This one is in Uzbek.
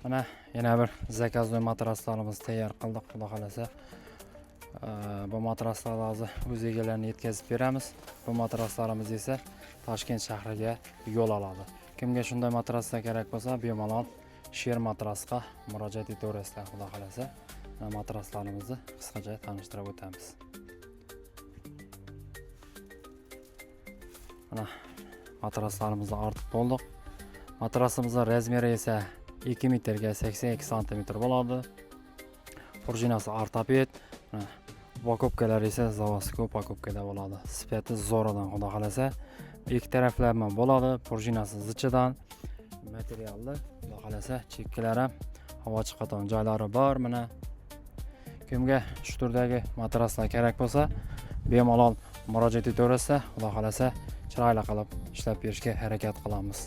Mana yana bir заказной matraslarimizni tayyor qildik, xudo xohlasa. Bu matraslarni hozir o'z egalariga yetkazib beramiz. Bu matraslarimiz esa Toshkent shahriga yo'l oladi. Kimga shunday matraslar kerak bo'lsa, bemalol Sher matrasga murojaat etaverasizlar, xudo xohlasa. Mana matraslarimizni qisqacha tanishtirib o'tamiz. Mana matraslarimizni ortib bo'ldik. Matrasimizni razmeri esa 2 metrga 82 santimetr bo'ladi. Пружинasi ortoped. Mana упаковка lar esa заводской упаковка da bo'ladi. Sifati zo'radan, xudo xohlasa. Ikki taraflama bo'ladi. Пружинasi zichidan materialli, xudo xohlasa, chekkalari ham havo chiqadigan joylari bor. Mana kimga shu turdagi matraslar kerak bo'lsa, bemalol murojaat etaverasizlar. Xudo xohlasa, chiroyli qilib ishlab berishga harakat qilamiz.